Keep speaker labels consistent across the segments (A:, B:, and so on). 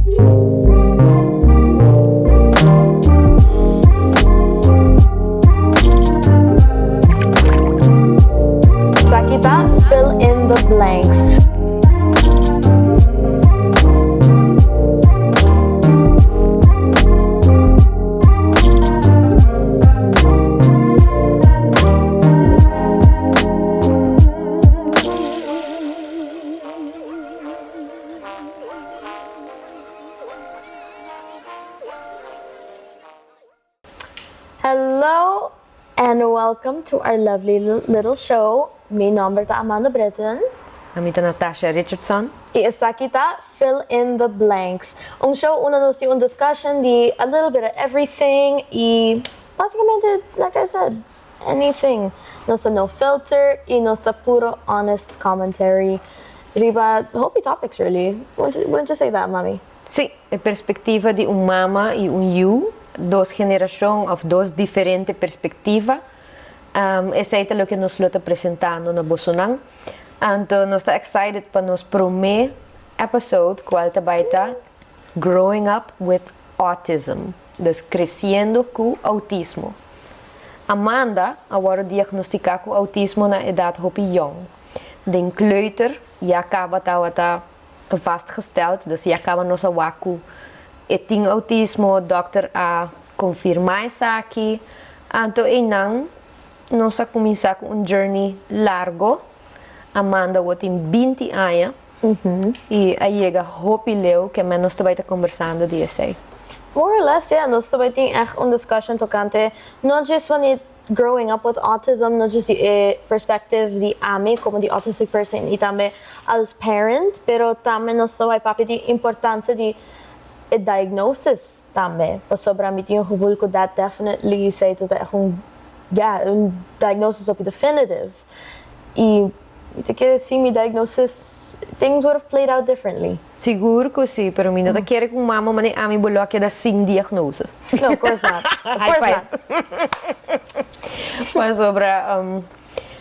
A: Esaki ta Fill in the Blanks. Hello and welcome to our lovely little show. Mi nomber ta Amanda Britton.
B: Ami ta Natasha Richardson.
A: Y esaki ta Fill in the Blanks. Un show unda nos tin un discussion di a little bit of everything y basicamente, like I said, anything. Nos ta no filter y nos ta puro honest commentary riba hopi topics really. Wouldn't you say that, mami?
B: Sí, e perspectiva di un mama y un yiu, dos generacion of dos diferente perspectiva. Esey ta loke nos lo ta presentando na bosonan. Anto nos ta excited pa nos prome episode cual ta bay ta Growing Up with Autism, dus creciendo cu autismo. Amanda a wordo diagnostica cu autismo na edad hopi yong. Den kleuter ya caba tawata vastgesteld, dus ya caba nos a wak cu e tin autismo, dokter a confirma esaki. Anto eynan nos a cuminsa cu un journey largo. Amanda awor tin 20 aña y a yega hopi leu ke men nos ta bay ta conversando di esey.
A: More or less, yeah. Nos ta bay tin echt un discussion tocante no just wanneer growing up with autism, no just di e perspective di ami como di autistic person y tambe als parent, pero tambe nos ta bay papia di importancia di e diagnosis tambe, pasobra mi tin un gevoel cu that definitely esey ta echt un, yeah, un diagnosis hopi definitive. Y mi ta kere si mi diagnosis things would have played out differently.
B: Sigur cu si, pero mi no ta kere cu mama mane ami bo lo a keda sin diagnose.
A: No, of course not. Of course not.
B: Pasobra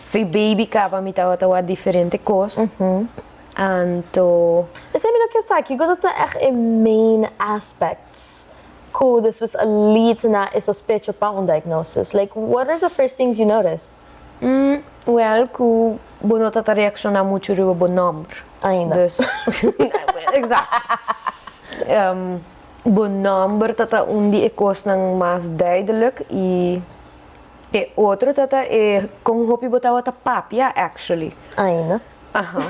B: fi baby caba mi tabata wak diferente cos. Anto.
A: Esei mi no kier sa, kico ta ta echt e main aspects cu despues a lead na e sospecho pa un diagnosis? Like, what are the first things you noticed?
B: Wel, cu bo no ta ta reacciona mucho riba bo nomber.
A: Ainda.
B: Dus, exacto. Bo nomber ta ta un di e cosnan mas duidelijk y e otro ta ta e con hopi bo tabata papia actually.
A: Ainda.
B: Aha.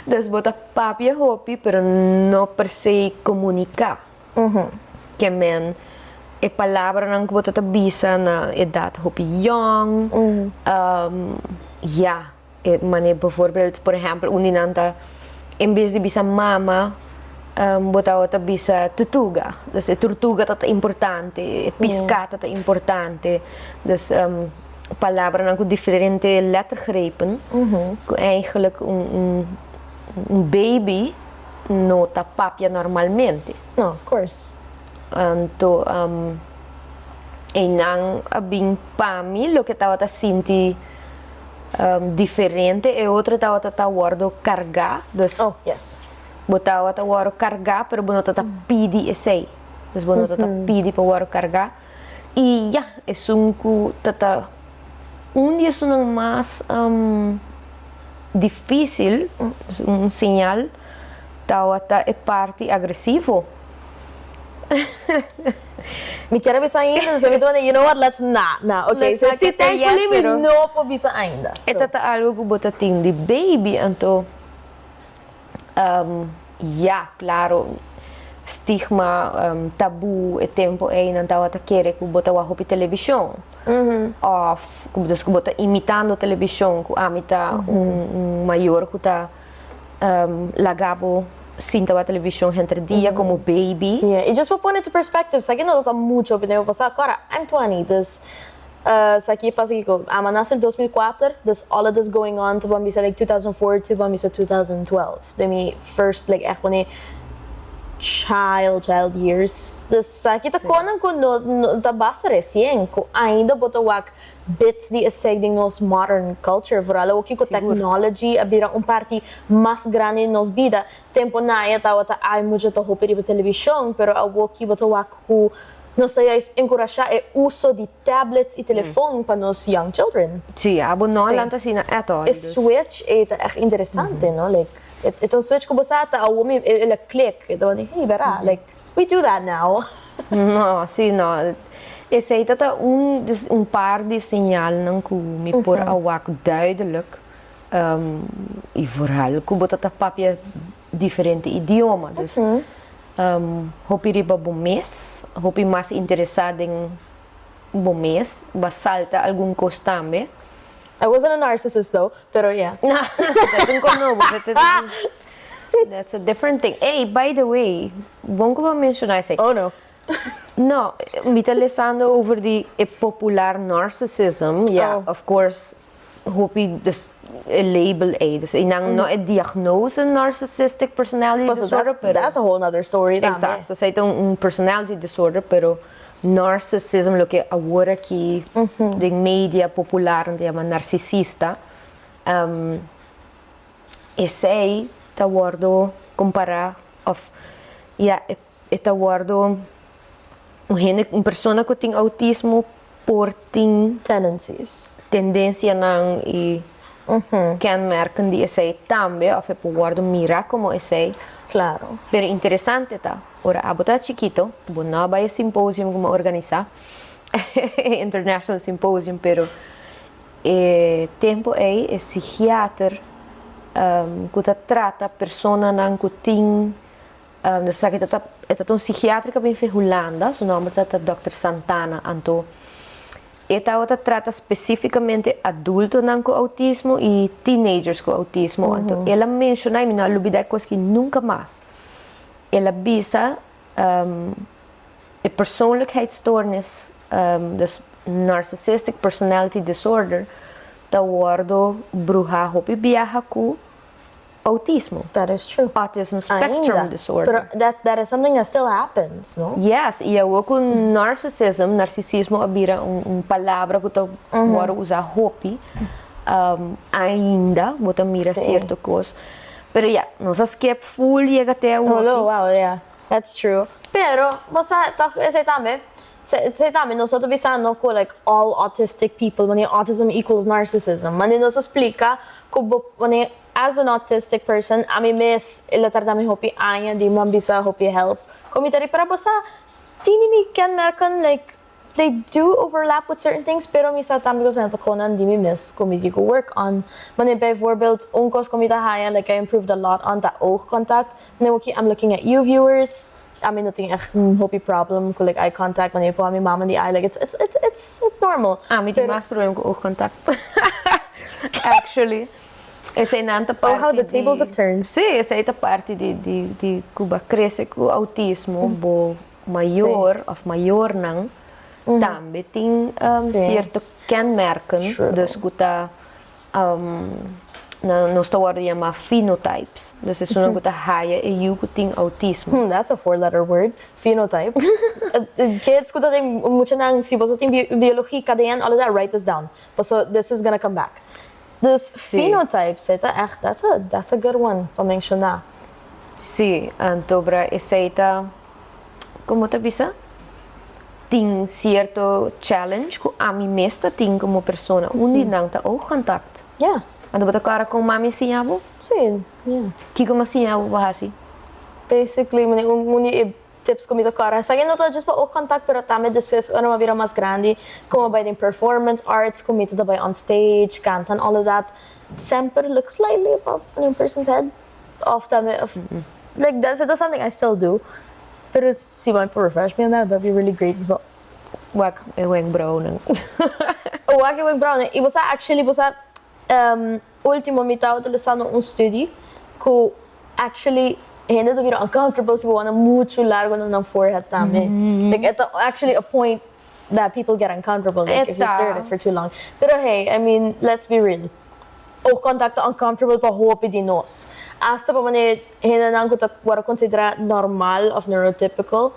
B: Dus bo ta papia hopi pero no per se comunica. Ke men e palabranan ku bo ta ta bisa na edat hopi yòn, ya, e manera bijvoorbeeld, por ehèmpel, un di nan ta en bes di bisa mama, bo tabata bisa tutuga. Dus e turtuga ta ta importante, e piská ta ta importante. Dus palabranan ku diferente lettergrepen ku eigenlijk un baby no ta papia normalmente.
A: No, of course.
B: Anto einan a bin pa mi loke tabata sinti diferente, e otro tabata ta wordo carga, dus
A: Oh, yes.
B: bo tabata wordo carga pero bo no ta ta pidi esey, dus bo no ta ta pidi pa wordo carga y ya, esun cu ta ta un di esunnan mas Difícil, un señal tawata e parti agresivo.
A: Mi kier a bisa ainda, so mi ta manda, you know what, let's not, no, okay, so si thankfully mi no por bisa ainda.
B: E ta ta algo ku bo ta tin di baby, anto ya, claro, stigma, tabu, e tempo ei nan tawata kere ku bo ta wak hopi televishon. Of dus ku bo ta imitando televishon ku ami ta un mayor ku ta laga bo sinta wak televishon henter dia komo baby.
A: Yeah, y just pa pone into perspective, sa ki no ta mucho hopi tempo pasá, kòrda, I'm 20, dus sa ki pasa kiko, ami a nase el 2004, dus all of this going on ta ban bisa like 2004 to ban bisa 2012, den mi first like ègt wanneer. child child years. Dus esaki ta konan ku no no ta basta resien ku ainda bo ta wak bits di esei den nos modern culture, vooral awoki ku technology a bira un parti mas grandi di nos bida. Tempo naya tabata ay mucha ta hopi riba televishon, pero awoki bo ta wak ku nos ta juist enkurashá e uso di tablets i telefon pa nos young children.
B: Sí, abo no a lanta asina at all.
A: E switch ei ta ègt interesante, no? Like, e ta un switch ku bo sa ta awo mi el a click, e ta wak di, hey, bera, like, we do that now.
B: No, sí, no. Esei ta ta un un par di señalnan ku mi por a wak duidelijk i vooral ku bo ta ta papia diferente idioma. Dus hopi riba bo mes, hopi mas interesá den bo mes, bo a salta algun kos tambe.
A: I wasn't a narcissist though, pero yeah.
B: Dat un kos nobo, that's a different thing. Ey, by the way, bon ku bo a menshoná esei.
A: Oh no.
B: No, mi ta lesando over di e popular narcissism, yeah, of course, hopi dus e label ei, dus einan no e diagnose narcissistic personality disorder, pero.
A: That's a whole nother story tambe.
B: Exacto, esei ta un personality disorder, pero narcissism loke awor aki den media popular nan ta yama narcisista, esei ta wordo compara of ya e ta wordo un hende un persona cu tin autismo por tin
A: Tendencies.
B: tendencianan y kenmerken di esey tambe of e por wordo mira como esey.
A: Claro.
B: Pero interesante ta ora abo ta chikito bo no a bay e symposium cu mi a organisa e international symposium pero e tempo ey e psichiater cu ta trata personanan cu tin Dus esaki ta ta e ta ta un psikiater ku a bin for Hulanda, su nòmber ta ta dòkter Santana. Anto e tabata trata spesífikamente adultonan ku outismo i teenagers ku outismo. Anto el a menshoná, i mi no a lubidá e kos aki nunka mas, el a bisa e persoonlijkheidsstoornis, dus narcissistic personality disorder, ta wòrdu bruhá hopi biaha ku autismo.
A: That is true.
B: Autism spectrum
A: Ainda.
B: disorder.
A: Pero that that is something that still happens, no?
B: Yes, i awor ku narcissism, narsisismo a bira un un palabra ku ta wòrdu usá hopi, ainda bo ta mira
A: Sí.
B: sierto kos. Pero ya, nos a skip full yega te awor
A: Holo,
B: aki.
A: wow, yeah, that's true. Pero, bo sa tòg esei tambe, esei tambe nos no ta bisando ku like all autistic people, wanneer autism equals narcissism. Wanneer nos a splika ku bo, wanneer As an autistic person, ami mes e lo tarda mi hopi aña di mi a bisa hopi help. Con mi ta ripara bo sa tini mi kenmerken like they do overlap with certain things pero mi sa tambe cosnan ta conan di mi mes cu mi di cu work on. Manera bijvoorbeeld un cos cu mi ta haya like I improved a lot on ta oogcontact. Manera cu I'm looking at you viewers, ami no tin echt hopi problem cu like eye contact manera cu mi mama di eye like it's it's it's it's normal.
B: Ami tin mas problem cu oogcontact actually. Eseinan ta
A: Oh, how
B: parti
A: the tables
B: di
A: have turned.
B: Sí, esei ta parti di di di ku bo a krese ku outismo, bo mayor òf mayornan tambe tin sierto kenmerken, dus ku ta nan nos ta wòrdu yamá phenotypes, dus esunnan ku ta haya e yu ku tin outismo.
A: That's a four letter word, phenotype. Kids ku ta den muchanan, si boso tin biologia, KDN, all of that, write this down, paso this is gonna come back. Dus phenotypes e ta echt, that's a, that's a good one pa menciona.
B: Sí, anto bra esey ta, como ta bisa? Tin cierto challenge cu ami mes ta tin como persona, un di nan ta oogcontact.
A: Yeah.
B: Anto bo ta kòrda con mami a siña bo?
A: Sí, yeah.
B: Kico mi a siña bo pa haci?
A: Basically, un di e Tips ku mi ta kòrda. Esaki no ta djis pa oogcontact pero tambe despues ora mi a bira mas grandi ku mi a bai den performance arts ku mi ta bai on stage kanta and all of that semper look slightly above un person's head of tambe of like that's that's something I still do pero si bo por refresh me on that that would be really great so.
B: Wak e wenkbrauwnan.
A: Wak e wenkbrauwnan i bo sa actually bo sa Ultimo mi tabata lesando un study cu actually hende ta bira uncomfortable si bo wanda mucho largo na nan forehead tambe. Like e ta actually a point that people get uncomfortable like if you stare at it for too long. Pero hey, I mean, let's be real. Oogcontact ta uncomfortable pa hopi di nos. Hasta pa manera hendenan ku ta wòrdu konsiderá normal òf neurotypical.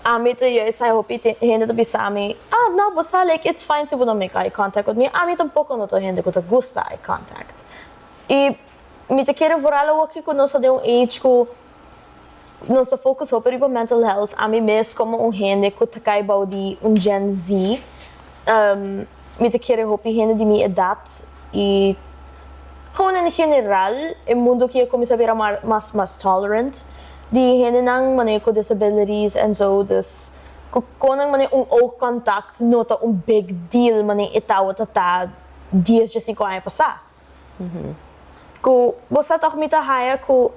A: Ami ta juist sa hopi hende ta bisa mi, "Ah, no, bo sa, like, it's fine si bo no make eye contact with me." Ami tampoko no ta hende ku ta gusta eye contact. I mi ta kere vooral awoki ku nos ta den un age ku nos ta focus hopi riba mental health. Ami mes komo un hende ku ta kai bou di un Gen Z, mi ta kere hopi hende di mi edat i gewoon en general e mundu aki a kuminsá bira mas mas tolerant di hendenan manera ku disabilities en zo. Dus ku konan manera un oogcontact no ta un big deal manera e tabata ta 10, 15 aña pasá. Ku bo sa toch, mi ta haya ku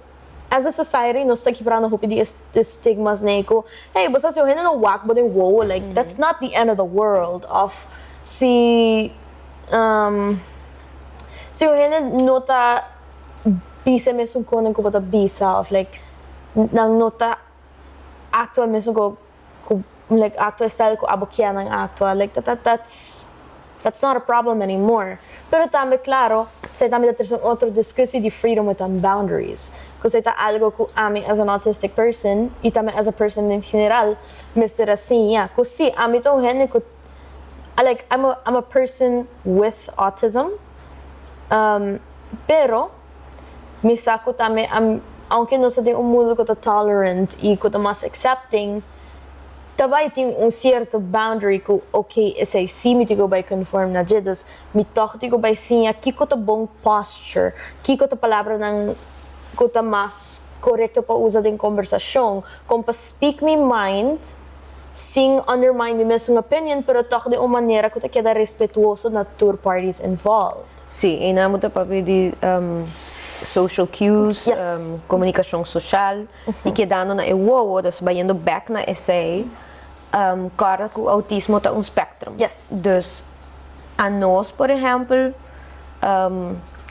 A: as a society nos ta kibrando hopi di e stigmas nee ku, hey, bo sa, si hende no wak bo den wowo, like, that's not the end of the world, of si hende no ta bisa mesun kos ku bo ta bisa of like nan no ta aktua mesun ku like aktua style ku abo kier nan aktua, like that's not a problem anymore. Pero tambe, claro, esei tambe ta un otro discusie di freedom without boundaries. Ku esei ta algo ku ami as an autistic person i tambe as a person en general mester a siña. Ku si, ami ta un hende ku I like I'm a person with autism. Pero mi sa ku tambe aunke nos ta den un mundu ku ta tolerant i ku ta mas accepting, tambe tin un sierto boundary ku, okay, esei si mi tin ku bai conform na dje. Dus mi toch tin ku bai siña kiko ta bon posture, kiko ta palabranan ku ta mas korekto pa usa den kombersashon, kon pa speak my mind sin undermine mi mes opinion, pero toch di un manera ku ta keda respetuoso na tur parties involved.
B: Si, i nan ta papia di social cues, komunikashon sosial, i kedando na e wowo, dus bayendo back na esei, klaro ku outismo ta un spectrum. Dus anos, por ehèmpel,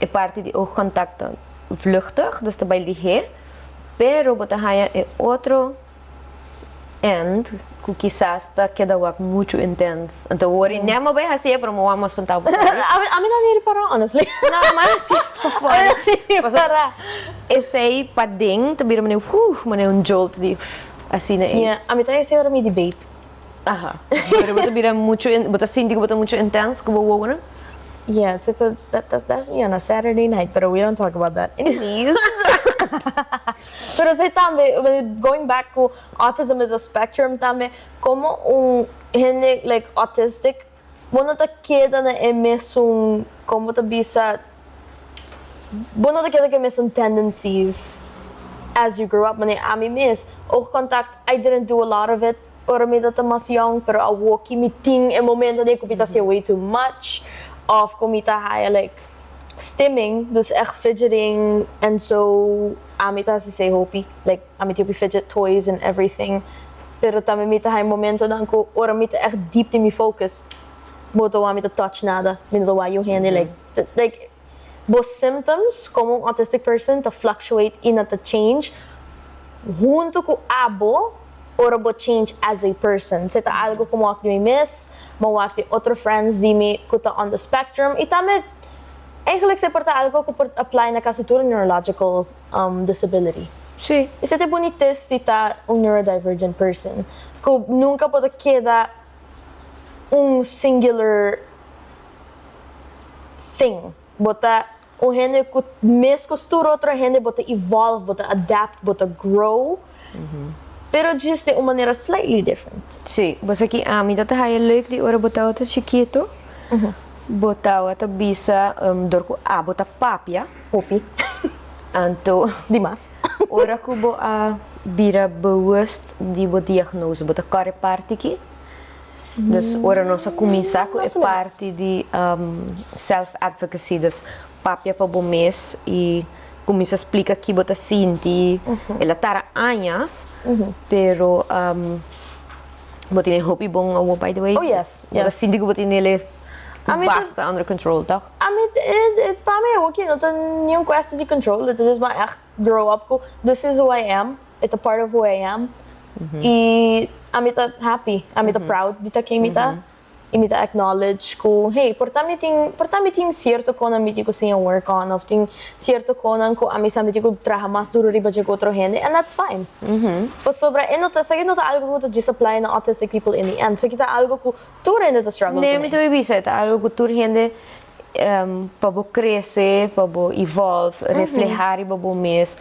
B: e parti di oogcontact vluchtig, dus ta bai lihé, pero bo ta haya e otro end ku kisas ta keda wak muchu intens. Anto wori mm. Nema bai hasi pero mo mas spantá.
A: Ami no a ripará, honestly.
B: No, mas si,
A: Ripará.
B: Esei paden ta bira manera, manera un jolt di asina e.
A: Yeah, ami ta esei ora mi debate.
B: Aha. Pero bo ta bira muchu, bo ta sinti ku bo ta muchu intens ku bo wowonan?
A: Yeah, so that's me on a Saturday night, but we don't talk about that. Anyways. Pero esei tambe, going back ku autism is a spectrum tambe, komo un hende like autistic, bo no ta keda na e mesun, kon ta bisa, bo no ta keda ku e mesun tendencies as you grow up. Manera ami mes, oogcontact, I didn't do a lot of it ora mi ta mas young, pero awoki mi tin e momento di ku mi ta hasi way too much, of ku mi ta haya like stimming, dus echt fidgeting, en so ami ta hasi hopi, like ami tin fidget toys and everything. Pero tambe mi ta haya momentonan ku ora mi ta echt deep in mi focus, bo ta mi ta touch nada, mi no ta wak hende, like bo symptoms komo un autistic person ta fluctuate i ta change huntu ku abo ora bo change as a person. Esei ta algo ku mi di mi mes, mi wak di otro friends di mi ku ta on the spectrum i tambe eigenlijk esei por ta algo ku por apply na kasi tur neurological disability. Esei ta bunita si ta un neurodivergent person. Ku nunka por keda un singular thing. Bo ta un hende ku mes ku tur otro hende, bo ta evolve, bo ta adapt, bo ta grow. Pero just di un manera slightly different.
B: Si, bo sa ki ami ta haya leuk di ora bo tawata chikitu? Bo tawata bisa dor ku abo ta papia.
A: Hopi.
B: Anto,
A: Dimas.
B: Ora ku bo a bira bewust di bo diagnose, bo ta kòrda e parti ki? Dus ora nos a kuminsá ku e
A: Mais o menos.
B: Parti di self-advocacy, dus papia pa bo mes i kuminsá splika ki bo ta sinti. El a tarda añas, pero bo tin hopi bon awor, by the way.
A: Oh, yes,
B: Bo ta sinti ku bo tin ele
A: I mean,
B: basta under control, toch?
A: I mean, pa mi, okay, no ta ningun question di control. It's just m'a echt grow up ku this is who I am. It's a part of who I am. I ami ta happy. Ami ta proud di ta ken mi ta. I mi ta acknowledge ku, hey, por ta mi tin, por ta mi tin sierto konan mi tin ku siña work on of tin sierto konan ku ami sa mi tin ku traha mas duro riba dje ku otro hende and that's fine. Pasobra e no ta, esaki no ta algo ku ta djis apply na autistic people in the end, esaki ta algo ku tur hende ta struggle
B: Nee, mi
A: kuné.
B: ta bay bisa e ta algo ku tur hende pa bo krese, pa bo evolve, refleha riba bo mes.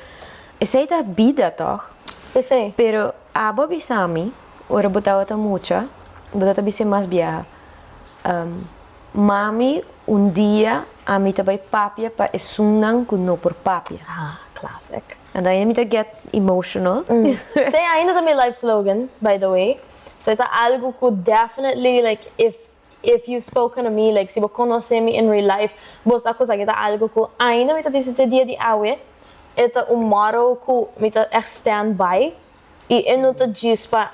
B: Esei ta bida tòg?
A: P'esei.
B: Pero abo a bisa mi, ora bo tabata mucha, bo tabata bisa mas biaha, Mami, un dia ami ta bai papia pa esunnan ku no por papia.
A: Ah, classic.
B: Anto ainda mi ta get emotional.
A: Esei ainda ta mi life slogan, by the way. Esei ta algu ku definitely like if if you've spoken to me, like si bo konosé mi in real life, bo sa ku esaki ta algu ku ainda mi ta bisa te dia di awe. E ta un motto ku mi ta ègt stand by i e no ta djis pa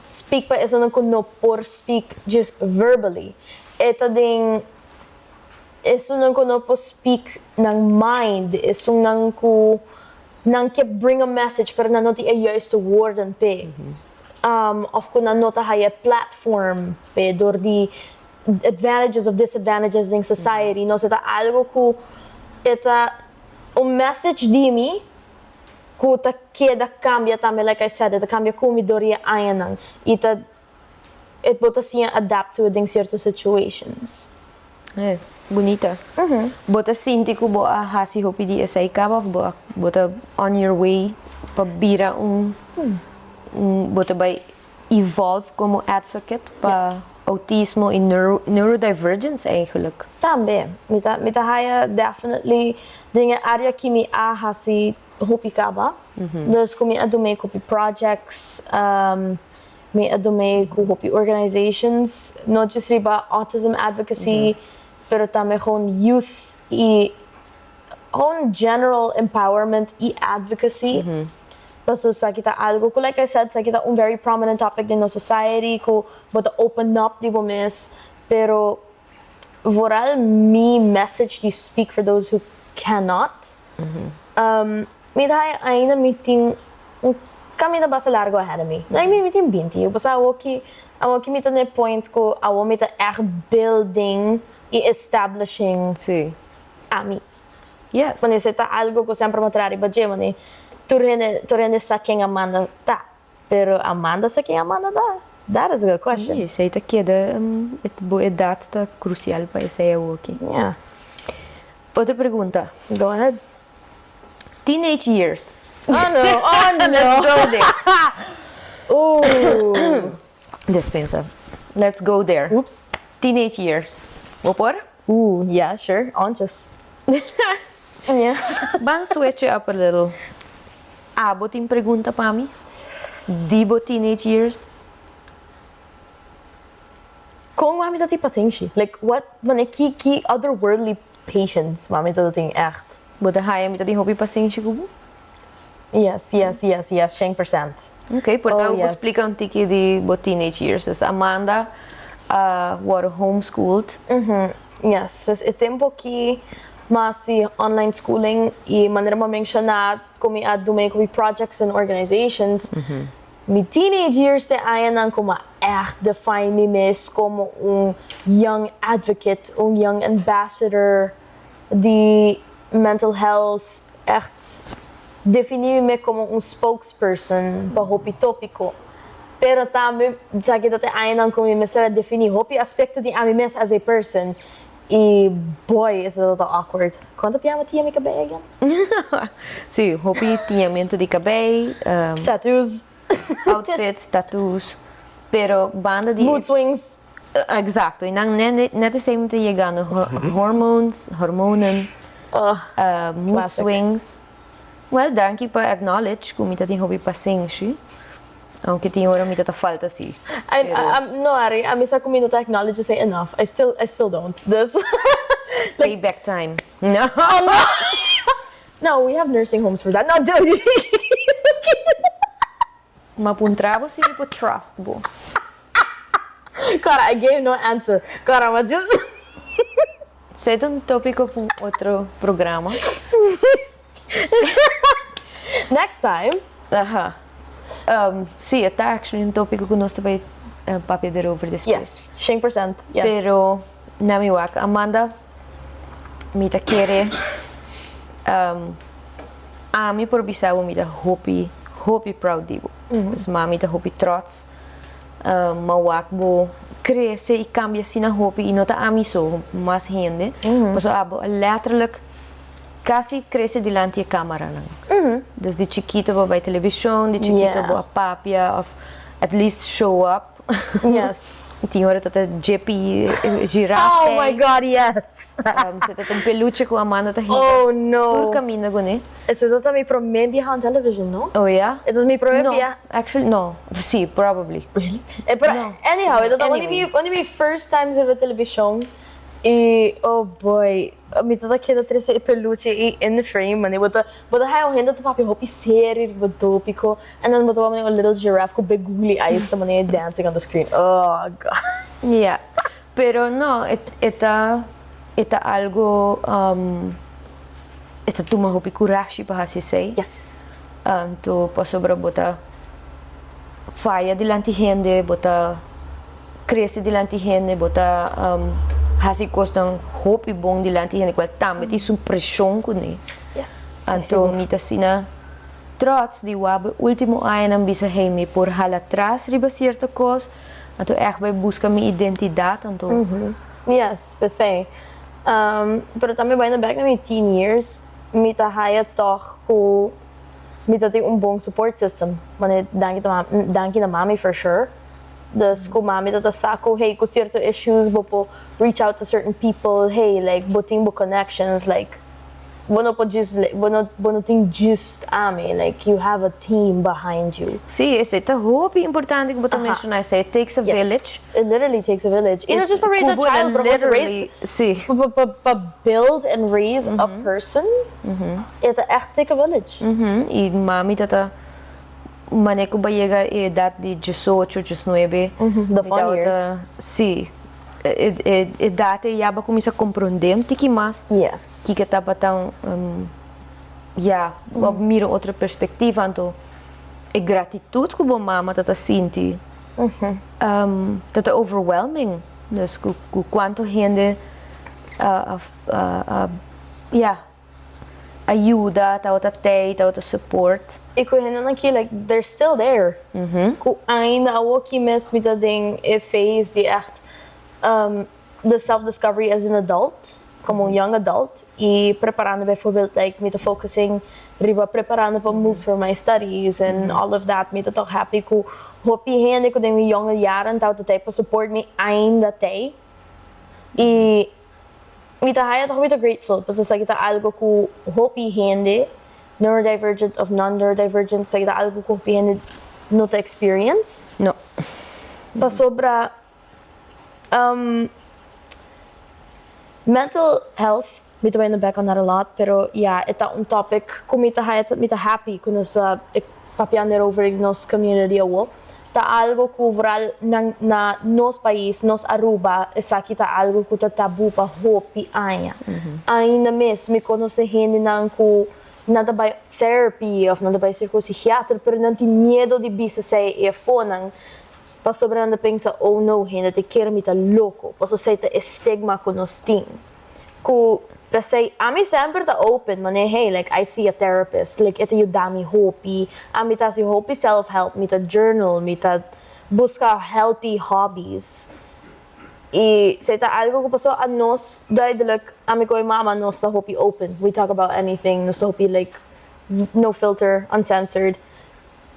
A: speak pa esunnan ku no por speak djis verbally. E ta den esunnan ku no por speak nan mind, esunnan ku nan ke bring a message pero nan no tin e juiste woorden p'e. Of ku nan no ta haya e platform p'e dor di advantages of disadvantages den society. Nos e ta algo ku e ta un message di mi ku ta keda kambia tambe, like I said, e ta kambia ku mi dor di e añanan i ta e bo ta siña adapt to it den sierto situations.
B: E, bunita. Bo ta sinti ku bo a hasi hopi di esei kaba of bo a bo ta on your way pa bira un un bo ta bai evolve komo advocate pa autismo i neuro neurodivergence eigenlijk?
A: Tambe. Mi ta mi ta haya definitely den e area ki mi a hasi hopi kaba. Dus ku mi a dum'é ku hopi projects, mi a dum'é ku hopi organizations, no just riba autism advocacy, pero tambe gewoon youth i gewoon general empowerment i advocacy. Pasobra esaki ta algo ku, like I said, esaki ta un very prominent topic den nos society ku bo ta open up di bo mes, pero vooral mi message di speak for those who cannot, mi ta haya ainda mi tin un caminda basta largo ahead of me. I mean, mi tin binti, pasobra awoki, awoki mi ta na e point ku awo mi ta ègt building i establishing ami.
B: Yes.
A: Wanneer esei ta algo ku semper bo traha riba dje, wanneer tur hende, tur hende sa ken Amanda ta. Pero Amanda sa ken Amanda ta? That is a good question.
B: Sí, esei ta keda, bo edat ta krusial pa esei awoki.
A: Yeah.
B: Otro pregunta.
A: Go ahead.
B: Teenage years.
A: Oh no, oh no.
B: Let's go there.
A: Ooh.
B: Despensa. Let's go there.
A: Oops.
B: Teenage years. Bo por?
A: Ooh, yeah, sure. Ontjes. Yeah.
B: Ban switch it up a little. Abo tin pregunta pa mi? Di bo teenage years?
A: Kon mami ta tin pasenshi? Like, what, mane ki, ki otherworldly patience mami ta tin echt?
B: Bo ta haya mi ta tin hopi pasenshi ku bo?
A: Yes, yes, yes, yes, shen percent.
B: Ok, por ta
A: Oh,
B: bo
A: yes.
B: splika un tiki di bo teenage years. Dus Amanda a wòrdu homeschooled.
A: Yes, dus e tempo ki mi a hasi online schooling i manera mi a menshoná ku mi a duna ku mi projects and organizations, mi teenage years te añanan ku mi a ègt define mi mes komo un young advocate, un young ambassador di mental health, ègt definí mi mes komo un spokesperson pa hopi tópiko. Pero tambe esaki ta te añanan ku mi mester a definí hopi aspekto di ami mes as a person i boy is a little awkward. Kuantu piama tia mi kabei again?
B: Sí, hopi tiñamentu di kabei.
A: Tattoos.
B: Outfits, tattoos. Pero banda di.
A: Mood swings.
B: Exacto, y nan net net esey mi ta yegando, hormones, hormonen, mood swings. Well, danki pa acknowledge cu mi ta tin hopi pasenshi, aunke tin ora mi ta ta falta si.
A: No Ari, ami sa cu mi no ta acknowledge esey enough, I still, I still don't, dus.
B: Payback time. No.
A: No, we have nursing homes for that, no joking.
B: Ma puntra bo si mi por trust bo.
A: Cora, I gave no answer. Cora, ma just.
B: Esei ta un topico pa un otro programa.
A: Next time.
B: Aha. Si, e ta actually un topico cu nos ta bay. papia erover despues.
A: Yes, 100%, yes.
B: Pero na mi wak Amanda, mi ta kere ami por bisa bo mi ta hopi hopi proud di bo. Dus mami ta hopi trots ma wak bo crece y cambia asina hopi y no ta ami so, mas hende. Pasobra abo a letterlijk casi crece dilanti e camaranan. Dus di chikito bo a bay television, di chikito bo a papia of at least show up.
A: Yes.
B: Tin ora ta ta Jippy giraffe.
A: Oh my God, yes.
B: Se ta ta un peluche cu Amanda ta hinca.
A: Oh no.
B: Tur caminda cu ne.
A: Ese ta mi prome biaha on television, no?
B: Oh yeah?
A: E ta mi prome biaha.
B: No, actually no. Si, probably.
A: Really? Pero
B: No.
A: anyhow, e ta
B: Anyway.
A: un di mi first times riba television y oh boy, mi ta ta keda trece e peluche ey in frame, mane bo ta bo ta haya un hende ta papia hopi serio riba topico and then bo ta wak mane un little giraffe cu big googly eyes ta mane dancing on the screen. Oh God.
B: Yeah, pero no, e e ta e ta algo e ta tuma hopi curashi pa haci esey.
A: Yes.
B: Anto pasobra bo ta faya dilanti hende, bo ta crece dilanti hende, bo ta haci cosnan hopi bon dilanti hende cual tambe tin su presion cune.
A: Yes.
B: Anto mi ta asina trots di wak bo e ultimo añanan bisa hey mi por hala atras riba cierto cos, anto echt bai busca mi identidad anto.
A: Yes, p'esey. Pero tambe bayendo bek na mi teen years, mi ta haya tog cu mi ta tin un bon support system. Mane danki ta danki na mami for sure. Dus cu mami ta ta sa cu hey cu cierto issues bo por reach out to certain people, hey like bo tin bo connections like bo no por just bo no bo no tin just ami like you have a team behind you.
B: Sí, esei ta hopi importante cu bo ta menciona esei. It takes a village.
A: Yes, it literally takes a village. Y no just pa raise a child, pero pa raise,
B: Sí.
A: pa pa build and raise a person, e ta echt take a village.
B: Y mami ta ta mane cu bo a yega e edad di diesocho, diesnuebe.
A: The fun years.
B: Sí. E e edad ei ya bo a cuminsa comprende un tiki mas.
A: Yes.
B: Kiko tabata un ya bo a mira un otro perspectiva anto e gratitud cu bo mama ta ta sinti ta ta overwhelming. Dus cu cu cuanto hende a a a ya a yuda, tabata tei, tabata support.
A: Y cu hendenan aki like they're still there. Cu ainda awoki mes mi ta den e phase di echt the self discovery as an adult, como un young adult y preparando bijvoorbeeld like mi ta focusing riba preparando pa move for my studies and all of that. Mi ta toch happy cu hopi hende cu den mi jonge jaren tabata tei pa support mi ainda tei. Y mi ta haya toch mi ta grateful pasobra esaki ta algo cu hopi hende neurodivergent of non-neurodivergent esaki ta algo cu hopi hende no ta experience.
B: No.
A: Pasobra mental health mi ta bayendo back on that a lot pero ya e ta un topic cu mi ta haya mi ta happy cu nos ta papiando erover den nos community awo. Ta algo cu vooral na na nos pais, nos Aruba, esaki ta algo cu ta tabu pa hopi aña. Ainda mes mi conoce hendenan cu nan ta bay therapy of nan ta bay cerca un psichiater pero nan tin miedo di bisa esey e afonan pasobra nan ta pensa oh no hende ta kere mi ta loco pasobra esey ta e stigma cu nos tin. Cu p'esey ami semper ta open mane hey like I see a therapist like e ta yuda mi hopi ami ta haci hopi self help mi ta journal mi ta busca healthy hobbies y esey ta algo cu paso anos duidelijk ami cu mi mama nos ta hopi open we talk about anything nos ta hopi like no filter uncensored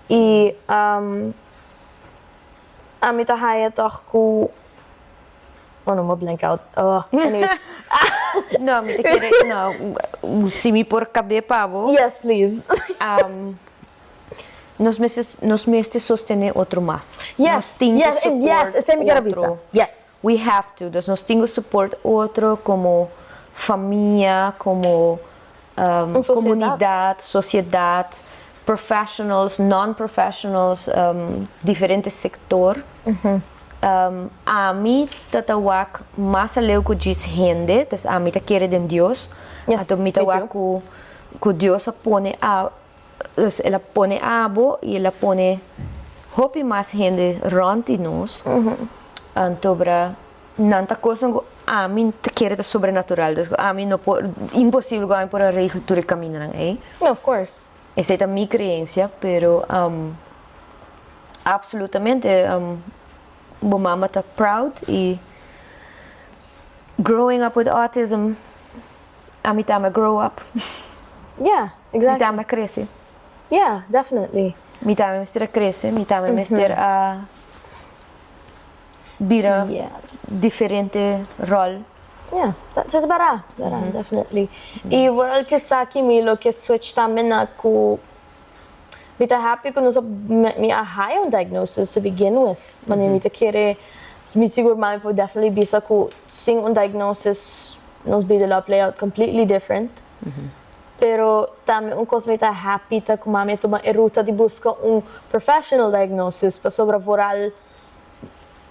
A: y ami ta haya toch cu. Oh no, m'a blank out. Oh, anyways.
B: No, mi ta kere, no, si mi por kab'é pa bo.
A: Yes, please.
B: Nos mester, nos mester sostené otro mas.
A: Yes,
B: Nos tin ku
A: yes,
B: support
A: yes, esei mi kier a bisa.
B: otro.
A: Yes.
B: We have to. Dus nos tin ku support otro komo famia, komo
A: Un sosiedat.
B: komunidat, sosiedat, professionals, non-professionals, diferente sektor. Ami ta ta wak mas aleu ku djis hende, dus ami ta kere den Dios.
A: Yes,
B: Anto mi ta
A: me too.
B: wak ku ku Dios a pone a, dus el a pone abo i el a pone Hopi mas hende rond di nos. Anto bra nan ta cosnan cu ami ta kere ta sobrenatural. Dus cu ami no por, imposibel cu ami por a regel tur e camindanan ey.
A: No, of course.
B: Esey ta mi creencia, pero absolutamente bo mama ta proud y growing up with autism, ami tambe a grow up. Mi tambe a crece.
A: Yeah, definitely.
B: Mi tambe mester a crece, mi tambe mester a bira diferente rol.
A: Yeah, ta ta bara, bara, definitely. Y vooral cu esaki mi lo ke switch tambe na cu mi ta happy cu nos a, mi a haya un diagnosis to begin with. Mane mi ta kere, mi sigur mami por definitely bisa cu sin un diagnosis nos bida lo a play out completely different. Pero tambe un cos mi ta happy ta cu mami a tuma e ruta di busca un professional diagnosis pasobra vooral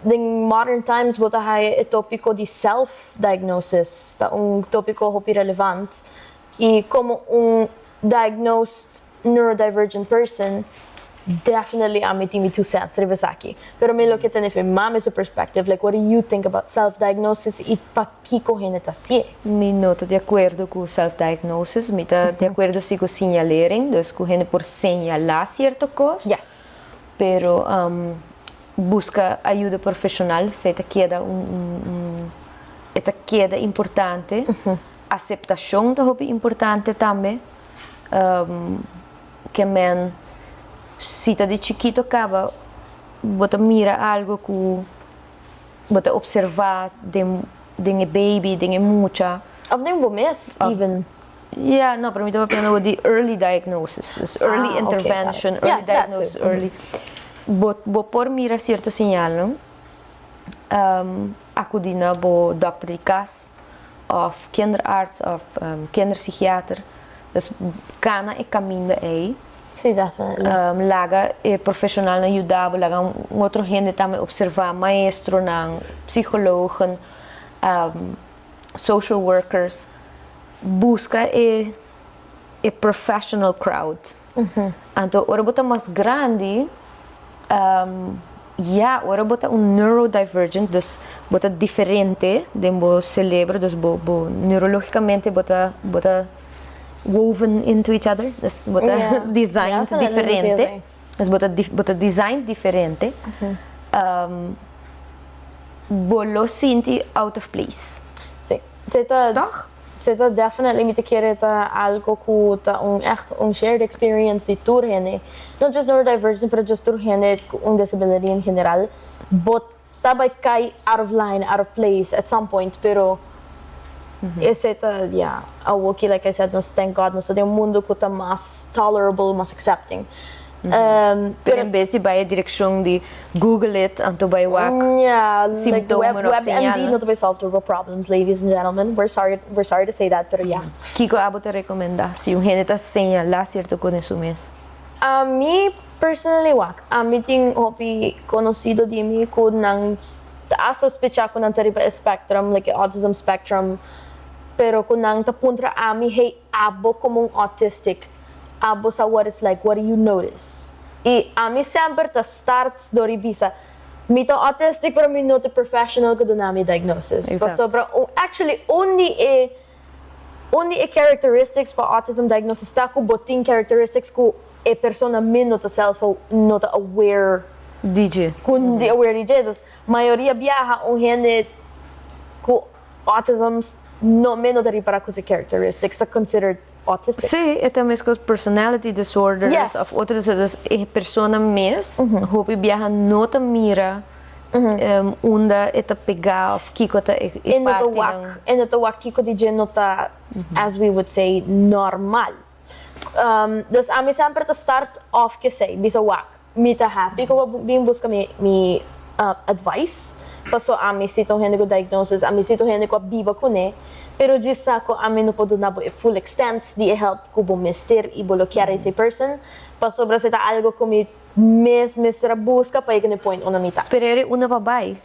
A: den modern times bo ta haya e topico di self diagnosis ta un topico hopi relevant y como un diagnosed neurodivergent person definitely ami tin mi two cents riba esaki. Pero mi lo ke tene fe mami su perspective, like what do you think about self diagnosis y pakiko hende ta hacié?
B: Mi no ta di acuerdo cu self diagnosis, mi ta di acuerdo si cu siñalering, dus cu hende por señala cierto cos. Pero busca ayuda profesional, esey ta keda un e ta keda importante. Aceptacion ta hopi importante tambe. Ke men si ta di chikito kaba bo ta mira algo ku bo ta observa den den e baby, den e mucha.
A: Of den bo mes even.
B: Ya, no, pero mi ta papiando di early diagnosis, dus early intervention, early diagnosis, early. Bo bo por mira cierto señalnan, acudi na bo dokter di cas of kinderarts of kinderpsychiater. Dus cana e caminda ey.
A: Sí, definitely.
B: Laga e profesionalnan yuda bo, laga un otro hende tambe observa, maestronan, psychologen, social workers. Busca e e professional crowd. Anto ora bo ta mas grandi, ya, ora bo ta un neurodivergent, dus bo ta diferente den bo celebro, dus bo bo neurologicamente bo ta bo ta woven into each other, dus bo ta designed diferente, dus bo ta bo ta designed diferente, bo lo sinti out of place.
A: Sí, sí ta.
B: Toch?
A: Sí ta definitely mi ta kere ta algo cu ta un echt un shared experience di tur hende, not just neurodivergent pero just tur hende cu un disability en general, bo ta bay cay out of line, out of place at some point, pero esey ta ya, awoki like I said nos thank God nos ta den un mundo cu ta mas tolerable, mas accepting.
B: Pero en bes di bay e direccion di Google it anto bay wak symptomen of señalnan.
A: WebMD no ta bay solve tur bo problems, ladies and gentlemen, we're sorry, we're sorry to say that, pero ya.
B: Kico abo ta recomenda si un hende ta señala cierto cos den su mes?
A: Ami personally wak, ami tin hopi conocido di mi cu nan ta a sospecha cu nan ta riba e spectrum, like e autism spectrum, pero cu nan ta puntra ami, hey, abo como un autistic, abo sa what it's like, what do you notice? Y ami semper ta start door di bisa, mi ta autistic pero mi no ta professional cu duna mi diagnosis. Pasobra actually un di e un di e characteristics pa autism diagnosis ta cu bo tin characteristics cu e persona mes no ta self no ta aware
B: di dje.
A: Cu di aware di dje. Dus mayoria biaha un hende cu autism no mes no ta ripara cu su characteristics ta considered autistic.
B: Sí, e ta mescos personality disorders of otro disorders, e persona mes hopi biaha no ta mira unda e ta pega of kico ta e
A: E no ta
B: partinan.
A: wak, e no ta wak kico di dje no ta, as we would say, normal. Dus ami semper ta start off kesey, bisa wak, mi ta happy ku bo bin buska mi mi advice, paso ami si ta un hende ku diagnosis, ami si ta un hende ku a biba kuné, pero djis sa ku ami no por duna bo e full extent di e help ku bo mester i bo lo kier esei person, pasobra esei ta algo ku mi mes mester a buska pa yega na e point unda mi ta.
B: Pero eri unda pa bai?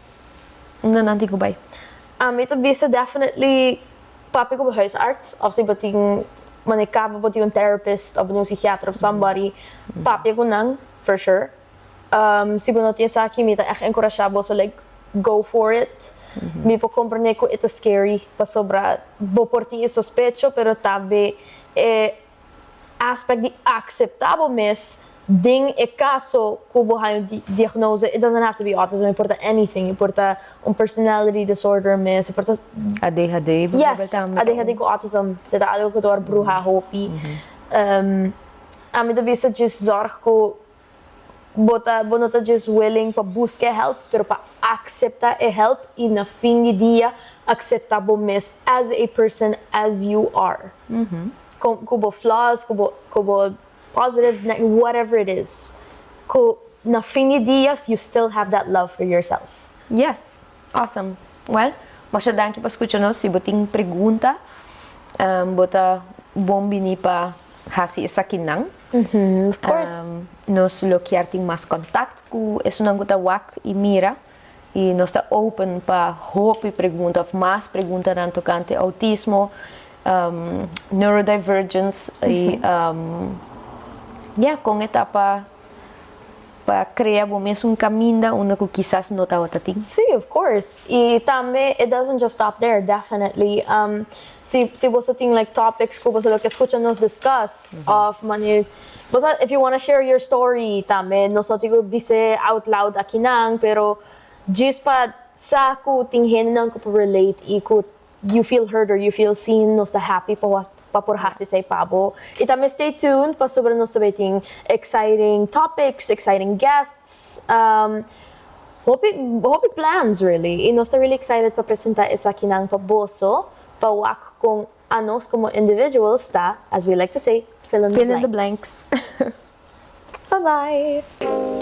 B: Unda nan tin ku bai?
A: Ami ta bisa definitely papia ku bo huisarts of si bo tin mane kaba bo tin un therapist of bo tin un psikiater of somebody, papia ku nan for sure. Si bo no tin esaki, mi ta echt enkurashá boso, like, go for it. Mi por komprendé ku e ta scary pasobra bo por tin e sospecho, pero tambe e aspect di akseptá bo mes den e kaso ku bo haña un diagnose. It doesn't have to be autism, e por ta anything, e por ta un personality disorder mes, e por ta
B: ADHD.
A: Yes, ADHD ku autism, esei ta algu ku ta wòrdu bruhá hopi. Ami ta bisa just zorg ku bo no ta just willing pa buska help, pero pa akseptá e help i na fin di dia akseptá bo mes as a person as you are. Ku bo flaws, ku bo positives, whatever it is. Ku na fin di dia you still have that love for yourself.
B: Yes, awesome. Well, masha danki pa skucha nos. Si bo tin pregunta, bo ta bon bini pa hasi esakinan.
A: Of course.
B: Nos lo kier tin mas kontakto ku esunnan ku ta wak i mira i nos ta open pa hopi pregunta òf mas preguntanan tokante outismo, neurodivergence i yeah, kon e ta pa krea bo mes un kaminda unda ku kisas no tabata tin.
A: Sí, of course. I tambe it doesn't just stop there, definitely. Si bo tin like topics ku bo ke skucha nos discuss of money, basta if you want to share your story tambe, nos no tin ku bis'é out loud akinan, pero just pa sa ku tin hendenan ku relate i ku you feel heard or you feel seen, nos ta happy pa por hasi esei pa bo. I tambe stay tuned pasobra nos tambe tin exciting topics, exciting guests, hopi, hopi plans really. I nos ta really excited pa presentá esakinan pa boso, pa wak kon anos komo individuals ta, as we like to say, fill in
B: Fill
A: the
B: in the
A: blanks.
B: Blanks.
A: Bye-bye.